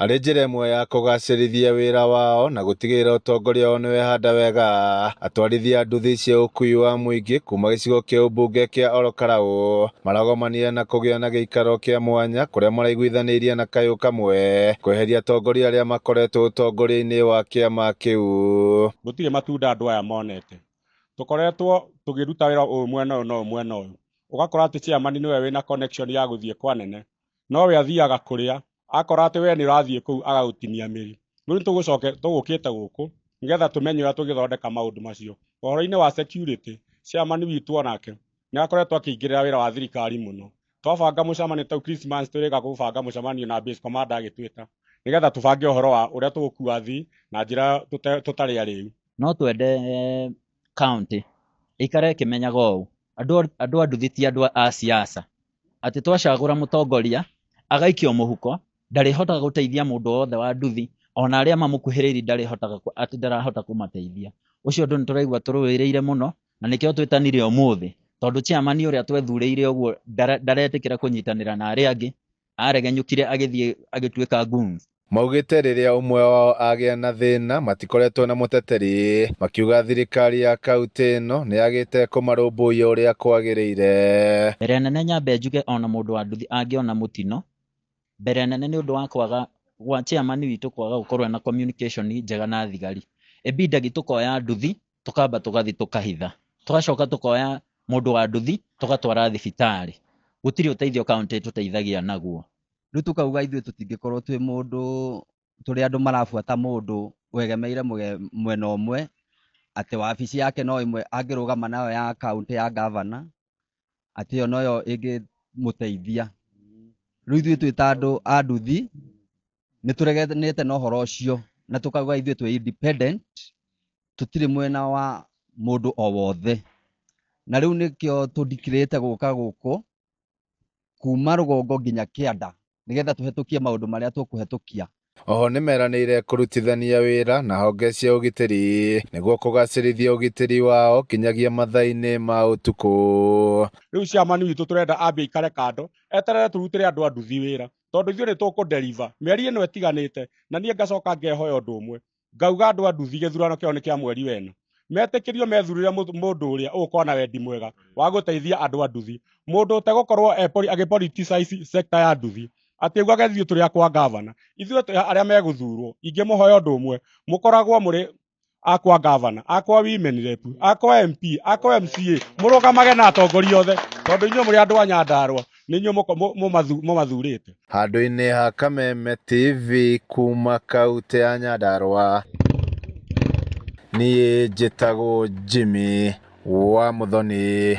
Arĩ njĩra ĩmwe ya kũgacĩrithia wĩra wao na gũtigĩrĩra ũtongoria wao nĩwehanda wega, atwarithia a nduthi cia ũkuui wa mũingĩ kuma gĩcigo kĩa ũmbunge kĩa Ol Kalou maragomanire na kũgĩa na gĩikaro kĩa mwanya kũrĩa maraiguithanĩirie na kayũ kamwe kweheria atongoria arĩa makoretwo ũtongoria-inĩ wa kĩama kĩu. Gũtirĩ matunda andũ aya monete. Tũkoretwo tũkĩruta wĩra ũyũ mwena ũyũ na ũyũ mwena ũyũ. Ũgakora atĩ chairman nĩwe wĩna connection ya gũthiĩ kwa nene. Nowe athiaga kũrĩa, akora atĩ we nĩ ũrathiĩ kũu agagũtinia mĩri. Rĩu nĩ tũgũkĩte gũkũ nĩgetha tũmenye ũrĩa tũngĩthondeka maũndũ macio. Ũhoro-inĩ wa security, chairman witũ onake nĩ akoretwo akĩingĩrĩra wĩra wa thirikari mũno. Twabanga mũcemanio ta Christmas tũrĩka gũbanga mũcemanio na base commander agĩtwĩta nĩgetha tũbange ũhoro wa ũrĩa tũgũkua athii na njĩra tũtarĩ arĩu. No twende county ĩikare ĩkĩmenyaga ũũ, andũ a nduthi ti andũ a siasa, atĩ twacagũra mũtongoria agaikio mũhuko, ndarĩhotaga gũteithia mũndũ wothe wa nduthi, ona arĩa mamũkuhĩrĩirie ndarĩhotaga atĩ ndarahota kũmateithia. Ũcio ũndũ nĩ tũraigua tũrũĩrĩire mũno, na nĩkĩo twĩtanire ũmũthĩ, tondũ chairman ũrĩa twethurĩire ũguo ndaretĩkĩra kũnyitanĩra na arĩa angĩ, aregenyũkire agĩthiĩ agĩtuĩka goons. Maugĩte rĩrĩa ũmwe wao agĩa na thĩna matikoretwo na mũteteri, makiuga thirikari ya kaunti ĩno nĩyagĩte kũmarũmbũiya ũrĩa kwagĩrĩire. Mbere nene nyambe njuge ona mũndũ wa nduthi angĩona mũtino, mbere nene nĩ ũndũ wa kwaga gwa chairman witũ kwaga gũkorwo na communication njega na thigari. Ĩbindagi tũkoya nduthi tũkamba tũgathi tũkahitha, tũgacoka tũkoya mũndũ wa nduthi tũgatwara thibitarĩ. Gũtirĩ ũteithio kaunti ĩtũteithagia naguo. Rĩu tũkauga ithuĩ tũtingĩkorwo twĩ mũndũ tũrĩ andũ marabuata mũndũ wegemeire mwena ũmwe, atĩ wabici yake no ĩmwe angĩrũgama nayo ya kaunti ya gavana, atĩ ĩyo noyo ĩngĩmũteithia. Rĩu ithuĩ twĩ ta andũ a nduthi nĩ tũreganĩte na ũhoro ũcio na tũkauga ithuĩ twĩ independent, tũtirĩ mwena wa mũndũ o wothe. Na rĩu nĩkĩo tũndikirĩte gũka gũkũ kuma rũgongo nginya kĩanda nĩgetha tũhetũkie maũndũ marĩa tũkũhetũkia. Oho nĩmeranĩire kũrutithania wĩra na honge cia ũgitĩri nĩguo kũgacĩrithia ũgitĩri wao kinyagia mathaa-inĩ ma ũtukũ. Rĩu chairman witũ tũrenda ambe aikare kando eterere tũrutĩre andũ a nduthi wĩra tondũ ithuĩ nĩ tũkũ deliver mĩeri ĩno ĩtiganĩte, na niĩ ngacoka ngehoya ũndũ ũmwe ngauga andũ a nduthi gĩthurano kĩao nĩ kĩa mweri wena metĩkĩrio methurĩre mũndũ ũrĩa ũgũkorwo na wendi mwega wa gũteithia andũ a nduthi, mũndũ ũtegũkorwo agĩ politicize sector ya nduthi atĩ augage ithuĩ tũrĩ a kwa gavana, ithuĩ arĩa megũthurwo ingĩmũhoya ũndũ ũmwe mũkoragwo mũrĩ akwa gavana, akwa women rep, akwa MP, akwa MCA, mũrũgamage na atongoria othe tondũ inyuĩ mũrĩ andũ a Nyandarua nĩ inyuĩ mũmathurĩte. Handũ-inĩ ha Kameme TV kuma kaunti ya Nyandarua, niĩ njĩtagwo Jimmy wa Muthoni.